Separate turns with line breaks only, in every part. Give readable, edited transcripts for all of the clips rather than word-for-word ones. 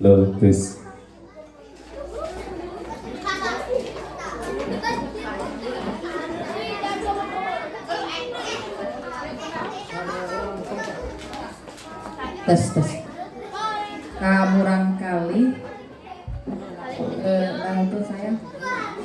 Halo, tes.
Tes tes. Ka murangkalih nah itu saya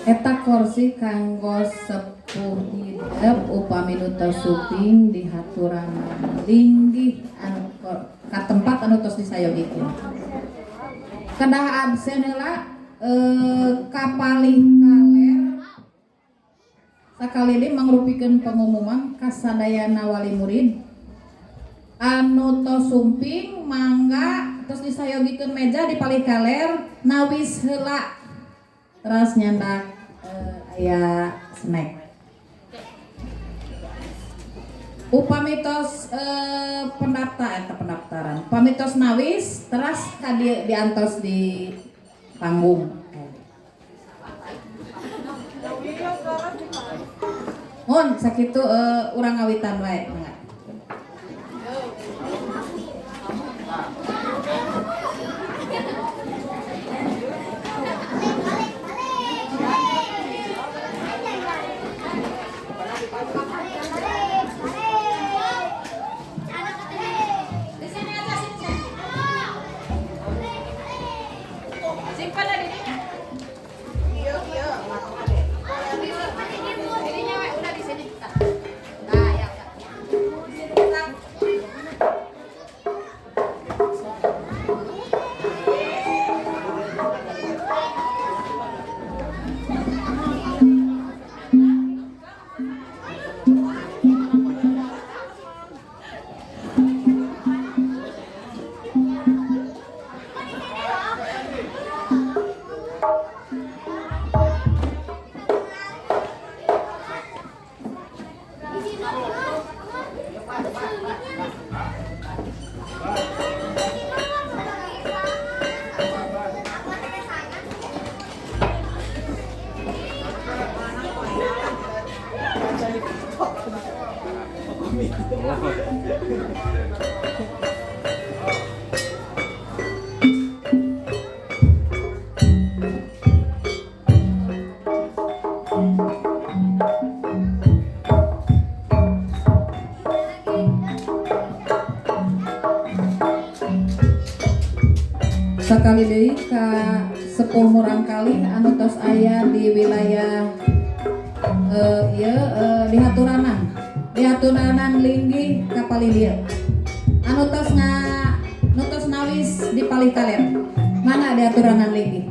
eta kursi kanggo sepuh hidep upami nu tos suping dihaturan linggih anu ka tempat anu tos disayogikeun. Kedah absen heula ka palih kaler. Sakali deui mangrupikeun pengumuman kasadayana wali murid anu tos sumping mangga terus disayogikeun meja di palih kaler nawis heula terus nyandak aya snack. Upami tos pendaftar eta pendaftaran. Upami tos nawis teras ka diantos di panggung. Mun sakitu urang ngawitan wae mangga. Sakali deui ka sepuh murangkalih anu tos aya di wilayah ieu dihaturanan. Dihaturanan linggih ka palih dieu. Anu tos nga nu tos nawis di palih kaler. Mana dihaturanan linggih?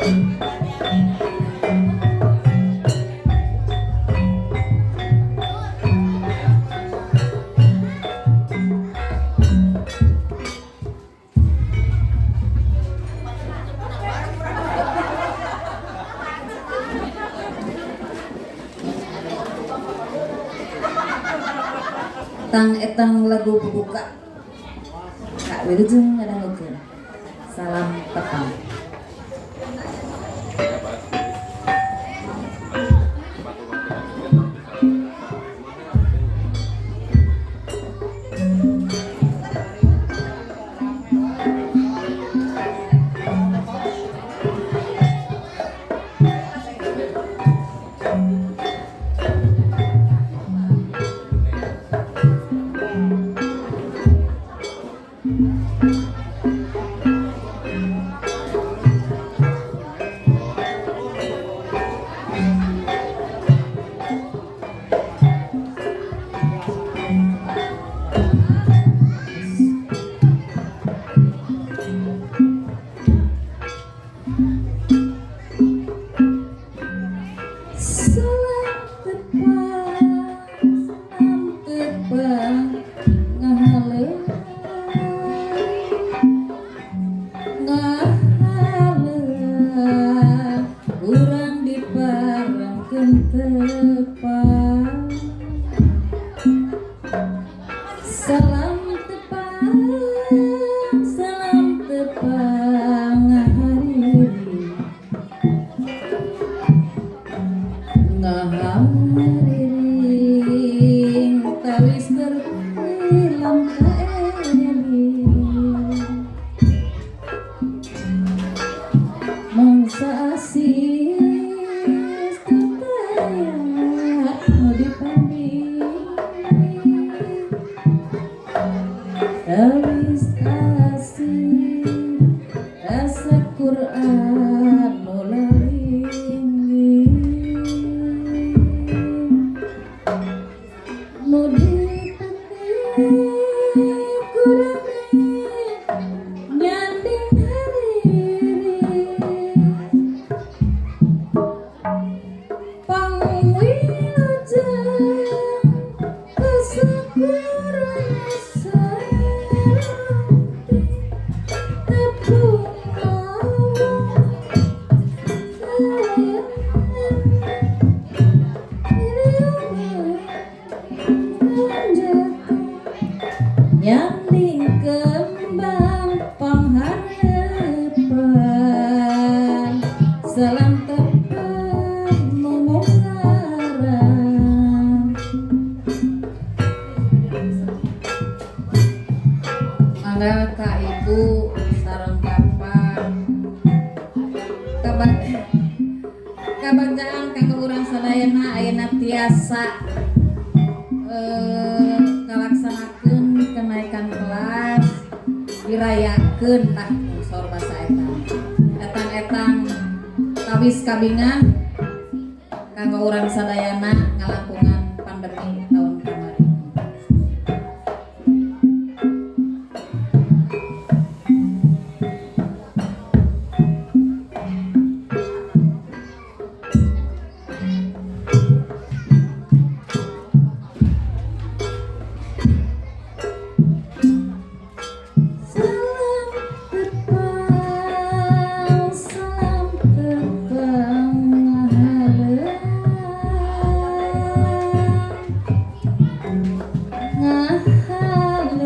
Tang etang lagu pembuka Kak Wilujeng ngadangukeun. Salam tepang. Salam tepang, salam tepang, ngahaleung, ngahaleung, urang diparengkeun tepang. Salam tepang, ngahariri, ngahariring, tawis bertilam kaeling. Mangsa asis tutaya nu dipamri, tawis asih rasa Quran nu laringgih, nu dipetik kurang nyanding hariri, pangwilujeng kasakuran sareng tepung nyanding kembang pangharepan. Salam tepang mumungkaran. Mangga ka ibu sareng bapak, kabagjaan kanggo urang sadayana ayeuna tiasa kalaksanakeun kenaikan kelas, dirayakeun lah saur basa eta. Etang-etang tawis kabingan kanggo urang sadayana ngalangkungan pandemi tahun kamari. Salam tepang, salam tepang, ngahaleung,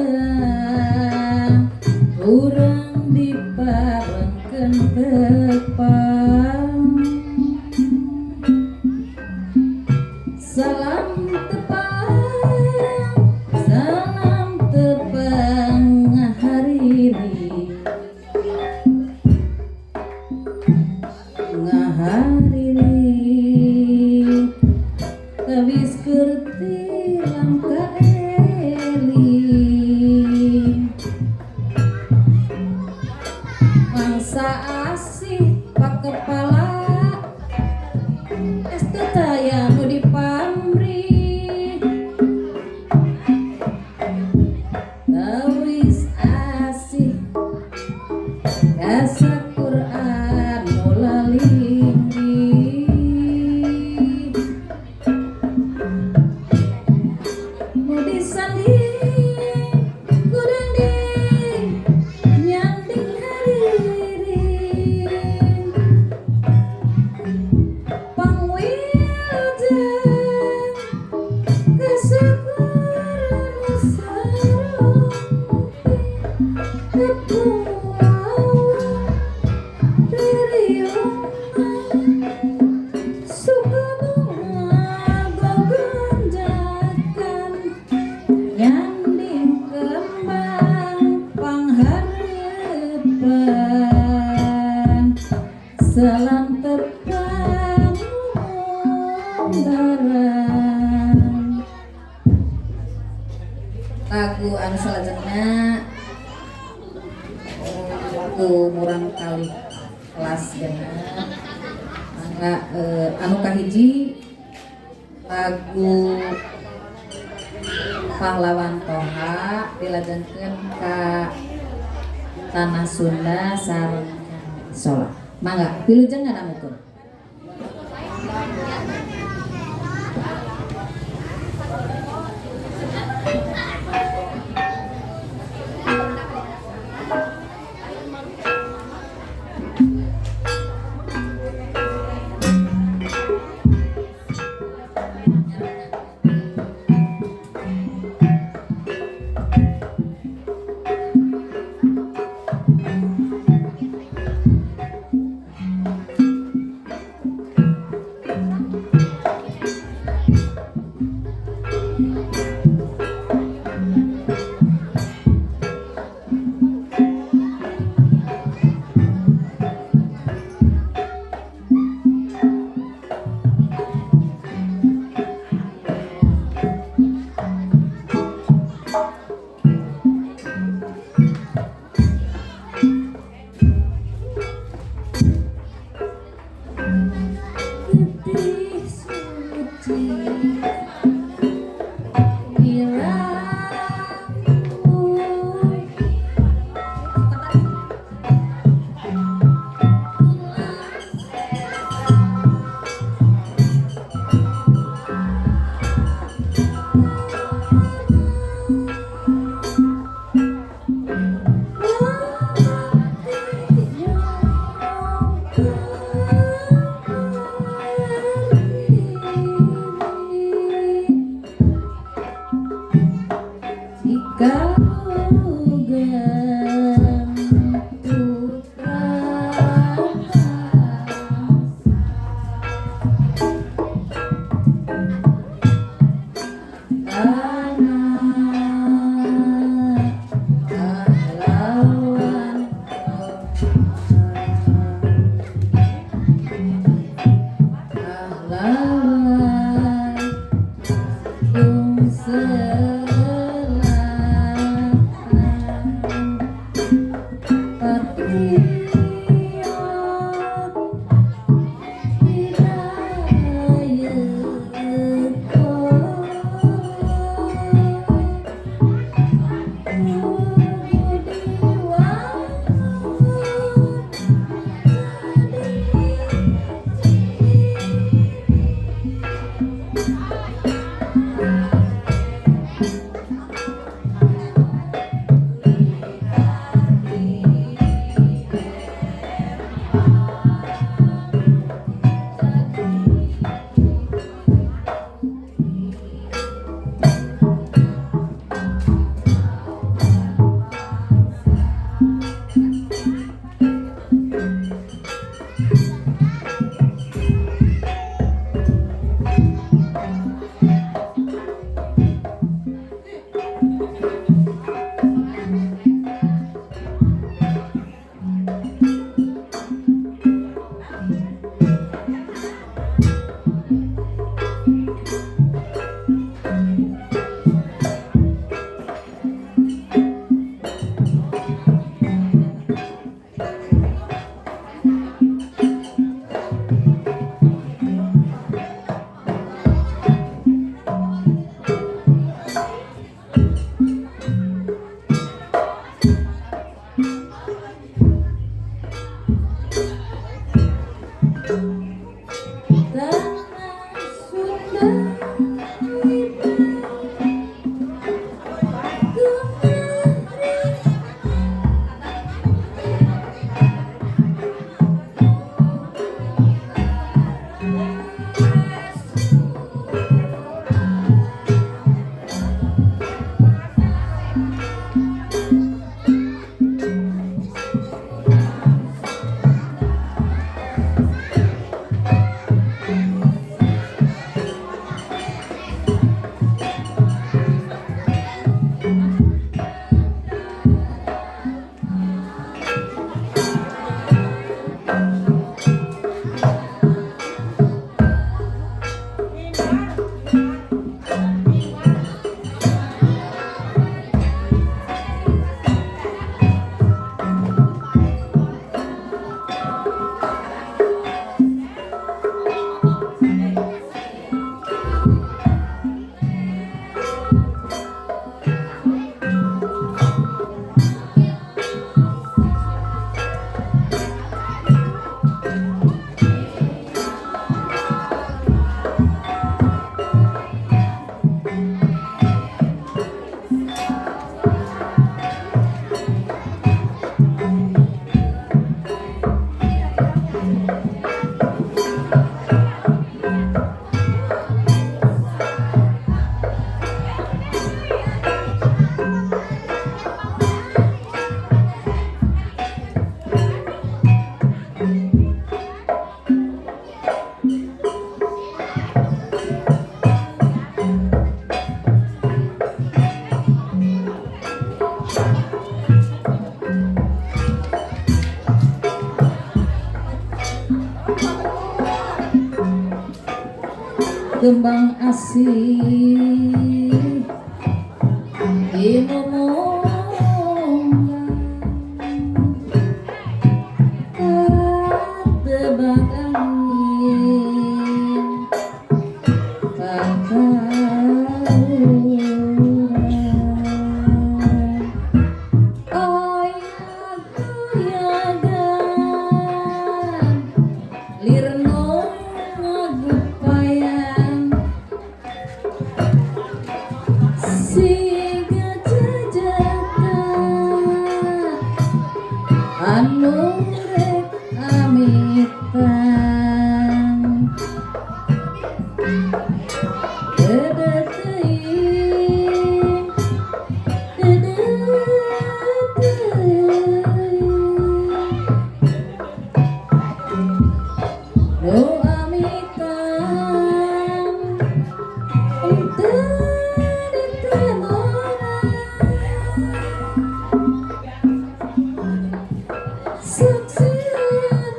ngahaleung, urang diparengkeun tepang. Salam tepang, salam tepang, ngahariri, ngahariri, tawis keur tilam kaeling. Mangsa asih pakepala es teu taya nu dipamri, tawis asih rasa Quran nu lalinggih. Mantep pangumbaran. Lagu anu salajengna lagu murangkalih kelas 6. Mangga anu kahiji lagu Pahlawan Toha dilajengkeun ka Tanah Sunda sareng Isola. Mangga wilujeng ngadangukeun. Getih suci wirangku. Jika Ugeng putra bangsa. Tanah pahlawan pahlawan Gung Selatan patriot Widayaka Budi wangun Tanah Sunda Kembang asih Imumunggan Katebak angin Pangkauran Oyag-oyagan Lirno ngagupayan Siga jajaka anu rek amitan Dedeh teuing dedeh teuing Nu amitan henteu ditemonan Saksian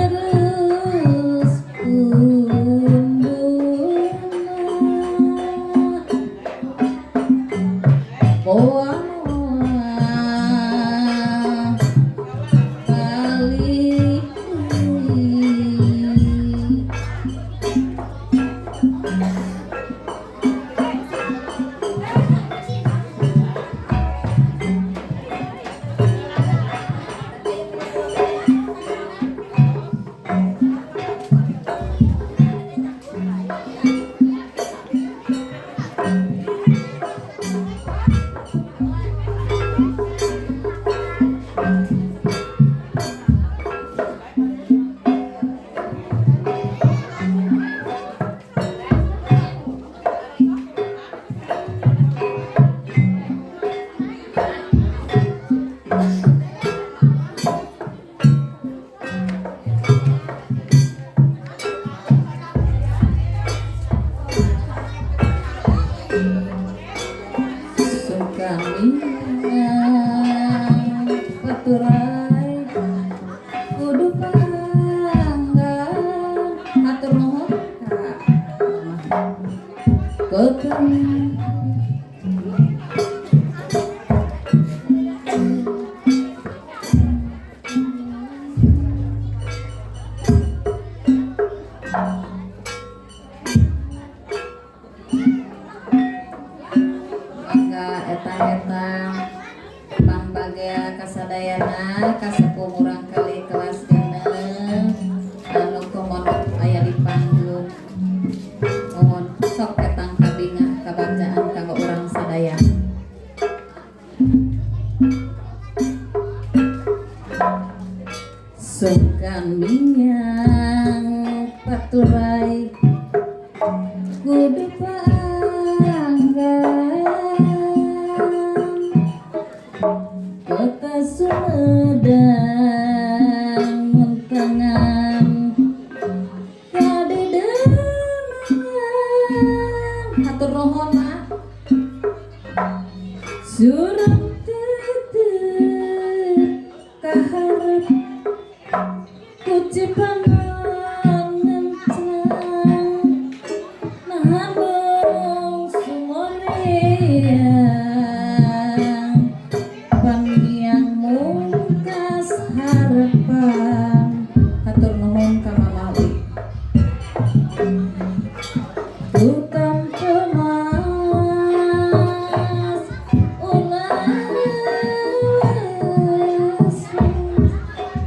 terus punduna Moa-moa kali deui. Sukamiang paturai kudu panggang hatur nuhun ka Kokang. Mangga etang-etang pangbagea kasadayana kasepuh murangkalih kelas 6 anu komo aya di panggung mohon sok etang kabingah kabacaan kanggo urang sadaya. Sungkan minyang paturai kudu panggang Kota Sumedang muntengan kadedemangan hatur nuhun mak Suram tetep kaharep kucipangan ngencang nahan bong sumoreang pangmiang mungkas harapan hatur nuhun ka Mama Wi Tukang kemas ulas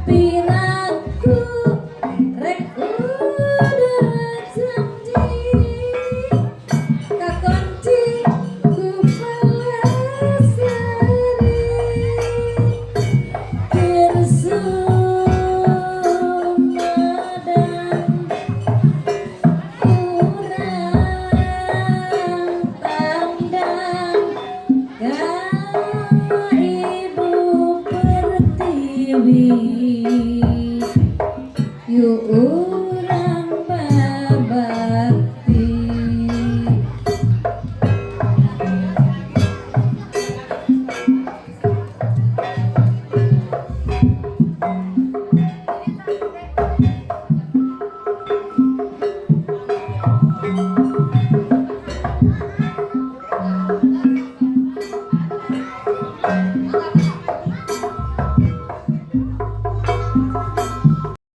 piraku rek udah janji kakunci ku palasari keur Sumedang kurang tandang ka Ibu Pertiwi yuk urang.